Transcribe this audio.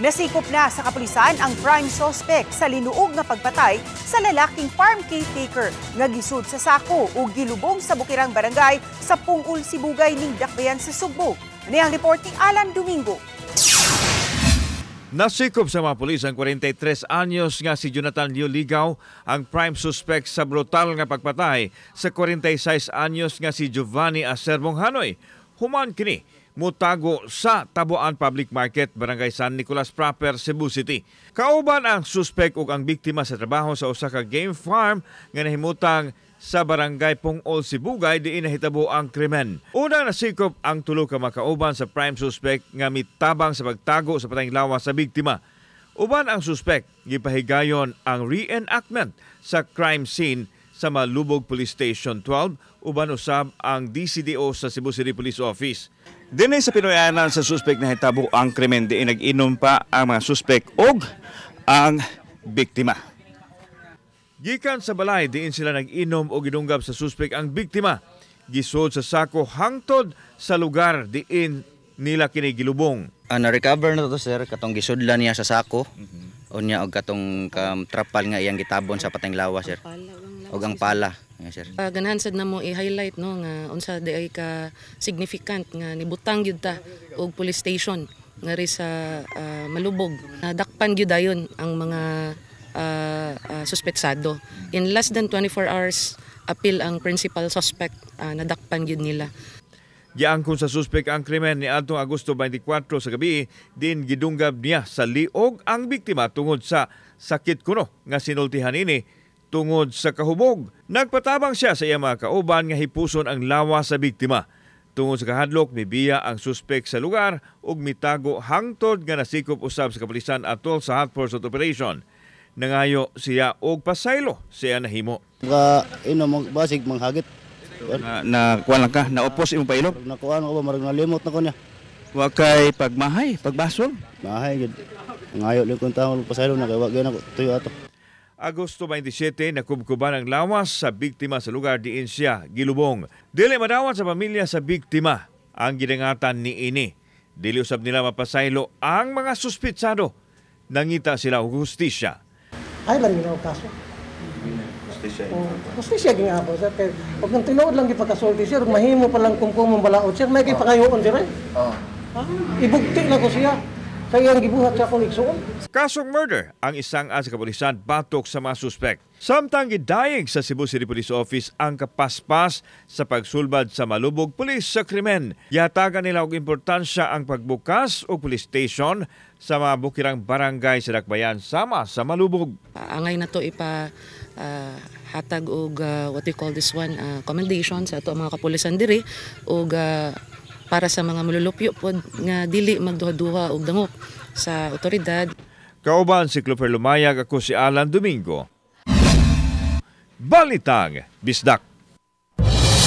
Nasikop na sa kapulisan ang prime suspect sa linuog nga pagpatay sa lalaking farm caretaker nga gisud sa sako ug gilubong sa Bukirang Barangay sa Pungol, Sibugay ning Dakbayan sa Sugbo. Ani ang report ni Alan Domingo. Nasikop sa mga pulis ang 43 anyos nga si Jonathan Leo Ligaw, ang prime suspect sa brutal nga pagpatay sa 46 anyos nga si Giovanni Acerbong Hanoy. Human kini mutago sa Tabuan Public Market, Barangay San Nicolas Proper, Cebu City. Kauban ang suspect ug ang biktima sa trabaho sa usa ka game farm nga nahimutang sa Barangay Pungol, Sibugay, diin nahitabo ang krimen. Unang nasikop ang tulo ka makauban sa prime suspect nga mitabang sa pagtago sa patayng lawas sa biktima. Uban ang suspect, gipahigayon ang reenactment sa crime scene sa Malubog Police Station 12 uban usab ang DCDO sa Cebu City Police Office. Dinhi sa Pinoyanan sa suspect nahitabo ang krimen, diin nag-inom pa ang mga suspect og ang biktima. Gikan sa balay diin sila nag-inom o gidunggab sa suspect ang biktima. Gisod sa sako hangtod sa lugar diin nila kini gilubong. Na-recover na to, sir, katong gisudlan niya sa sako. Unya og katong trapal nga iyang gitabon sa patayng lawas, sir. Og ang pala, nga, sir. Ganahan sad namo i-highlight, no, nga unsa di ay ka significant nga nibutang gyud ta og police station ngari sa Malubog. Nadakpan gyud dayon ang mga suspetsado. In less than 24 hours, apil ang principal suspect, nadakpan gyud nila. Giangkon sa suspect ang krimen ni adtong Agosto 24 sa gabi, din gidunggab niya sa liog ang biktima tungod sa sakit kuno nga sinultihan ini tungod sa kahubog. Nagpatabang siya sa iyang mga kauban nga hipuson ang lawas sa biktima. Tungod sa kahadlok, mibiya ang suspect sa lugar ug mitago hangtod nga nasikop usab sa kapulisan atol sa hot pursuit operation. Nangayo siya og pasaylo siya nahimo. Ka inom basig manghagit. Na kuan lang ka, naupos imong pailom. Nakuan ko ba, marag nalimot na ko niya. Wa kay pagmahay, pagbasol. Mahay gid. Ngayo lang kung tao pasaylo na kay wa gyud ako tuyo ato. Agosto 27, nakubkuban ang lawas sa biktima sa lugar diin siya gilubong. Dili madawat sa pamilya sa biktima ang gidangatan ni ini. Dili usab nila mapasaylo ang mga suspitsado. Nangita sila og hustisya. Ay lang ginaw kaso. Oh, hustisya gyud ako, sir. Kay og nang tinuod lang gipakasulti, sir, mahimo pa lang kumkumong balaod, sir, may kay pakayoon, sir. Eh. Oh. Ibugti na ko siya sa iyang gibuhat sa akong igsuon. Kasong murder ang isang sa kapulisan batok sa mga suspek. Samtang gidayeg sa Cebu City Police Office ang kapaspas sa pagsulbad sa Malubog Police sa krimen. Yatagan nila og importansya ang pagbukas og police station sa mga bukirang barangay sa Dakbayan sama sa Malubog. Angay na to ipa hatag og what we call this one, commendation sa ato mga kapulisan diri og para sa mga malulupyo pod nga dili magduha-duha og dangop sa otoridad. Kauban si Clover Lumayag, ako si Alan Domingo. Balitang Bisdak.